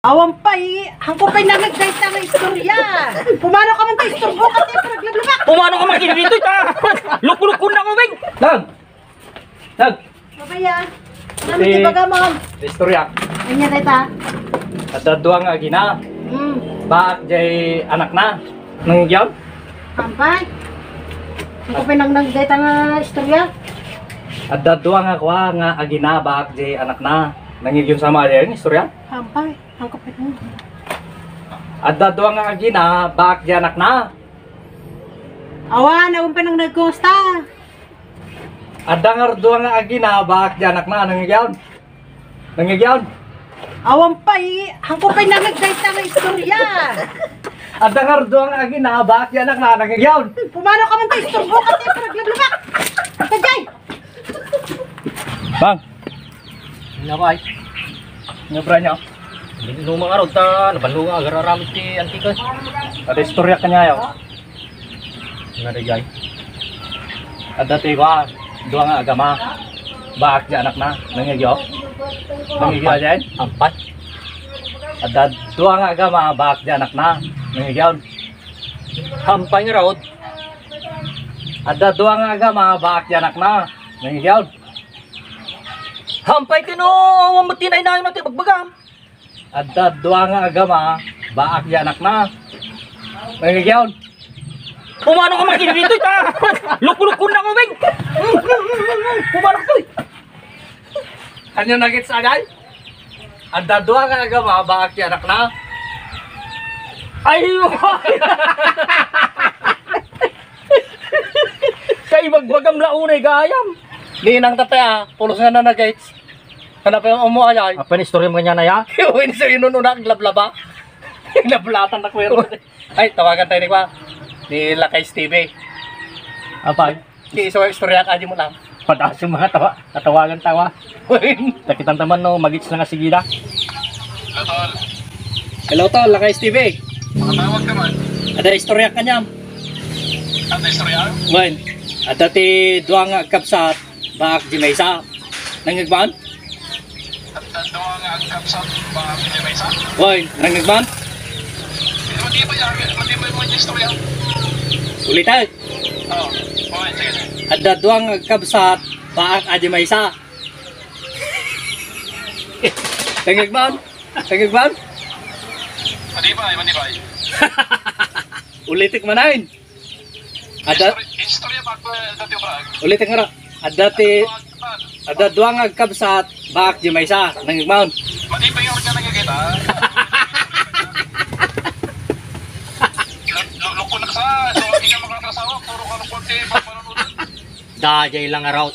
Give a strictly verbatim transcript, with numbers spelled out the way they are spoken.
Awan pay, hangko pay nangeg dayta nga istorya. Pumano ka man ta istorbo ka ti panaglablabak. Pumano ka man kinirito ta? Lukulukon na ko, Beng. Lag! Lag! Babaya. Ano ti baga mo? Istorya. Anya dayta? Adda dua nga agina. Hmm. Baak jay anakna. Nangigyaw? Ampay. Hangko pay nangeg dayta nga istorya. Adda dua nga kua nga agina baak jay anakna. Nangigyaw sama jay istorya? Ampay. Hangko pay. Adda dua nga agina baak jay anakna. Awan, awan pay nangeg kumusta. Adda nga dua nga agina baak jay anakna, nangigyaw? Nangigyaw? Awan pay, hangko pay nangeg dayta nga istorya. Adda nga dua nga agina baak jay anakna, nangigyaw? Pumano ka man ta istorbo ka ti panaglablabak. Kajay! Bang! Nga ba ay? Nga bra niya? Hindi mo mga rod ta, nabanlo nga agararamit ti antika. Ada istorya kanya yaw. Nga da jay. Adda ti kua, dua nga agama. Baak jay anakna. Nangigyaw? Nangigyaw jay? Ampat. Adda dua nga agama, baak jay anakna. Nangigyaw? Hampay nga raod. Adda dua nga agama, baak jay anakna. Nangigyaw? Hampay kano, awan mo tinaynayon ti bagbagam. Adda dua nga agama, baak jay anakna. Nangigyaw? Pumano ka man kinirito ta? Lukulukon na ko, Beng. Pumano ka, eh. Anya nagit sa agay? Adda dua nga agama, baak jay anakna. Ay, kay bagbagam la unay gayam. Ninang tatay, ah, pulos nga nanagay. Hanap yung umu, ay, ay. Apan istorya mo kanya na ya? Yung so yun, una, aglablaba. Aglablatan na kwero. Ay, tawagan tayo ni kwa. Ni Lakay Stevie. Apay? Ki, so, istorya ka, di mo lang. Pataas yung mga tawa, katawagan tawa. Takitan taman, no, magits na nga sigida. Hello, tol. Hello, tol. Lakay Stevie. Makatawag ka man. Ada istorya ka niya. Ano istorya? Wen, ada ti dua nga agkabsat, baak di maysa. Nangigban? At, at dua nga agkabsat, baak di maysa. Wen, nangigban? Hindi, hindi ba yan? Hindi ba yung istorya? Ulitan. Oh, okay, sige, sige. Adda dua nga agkabsat, baak a di maysa. Tengeg man? Tengeg man? Matibay, matibay. Ulitek manen. Adda, istorya, istorya ba ko, eh, dati, Brad? Ulitek nga ra. Adda ti, adda dua nga agkabsat, baak di maysa. Nangeg man? Matibay nga ka nagkakita. Lu-, lu-, lukon na ka sa, so, hindi ka makakasawa, puro ka lukon, eh, pag-, Dayjay lang nga raw.